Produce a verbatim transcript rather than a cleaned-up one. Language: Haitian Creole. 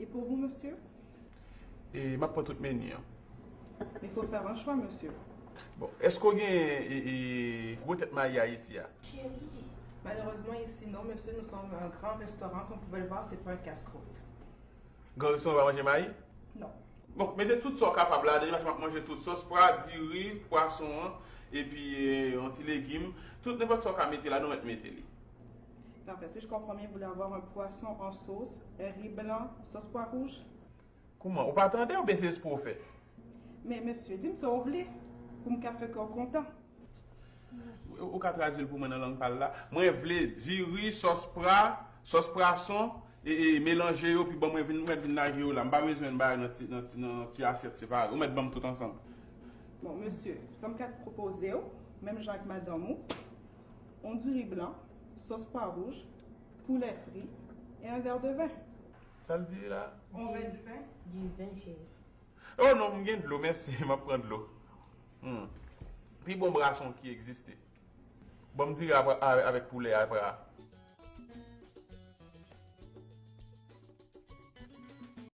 Et pour vous, monsieur? E m ap pran tout meni an. Mais il faut faire un choix, monsieur. Bon, èske w gen e, e, gwo tèt mayi Ayiti a? Malheureusement, ici, non, monsieur, nous sommes un grand restaurant. Comme vous pouvez le voir, c'est pas un casse-croûte. Gran restoran pa manje mayi? Non. Bon, mete tout sa w kapab ladan li, paske m ap manje tout. Sòs pra, diri, pwason an, epi e, yon ti legim. Tout nenpòt sa w ka mete ladan, w mèt mete li. Parfait. Si je comprends bien, vous voulez avoir un poisson en sauce, un riz blanc, sauce pois rouge? Kouman? Ou pa tande oubyen se espre w fè? Men mesye, di m sa w vle pou m ka fè kè w kontan. Ou ka tradui l pou mwen nan lang pa l la? Mwen vle diri, sòs pra, sòs pwason, e, e melanje yo, pi ban mwen vin, mwen vin lage yo la. M pa bezwen bagay nan ti, nan ti, nan ti asyèt separe. Ou mèt ban m tout ansanm. Bon, mesye, sa m ka pwopoze w, menm jan ak madanm ou, yon diri blan, sòs pwa wouj, poulè fri, e yon vè de ven. Sa l di la? Yon vè de ven? Du vin, chéri. Oh non, m gen dlo, mèsi, m ap pran dlo. Hmm. Pi bon bwason ki egziste. Ban m diri a, a, avèk poulè a, pra.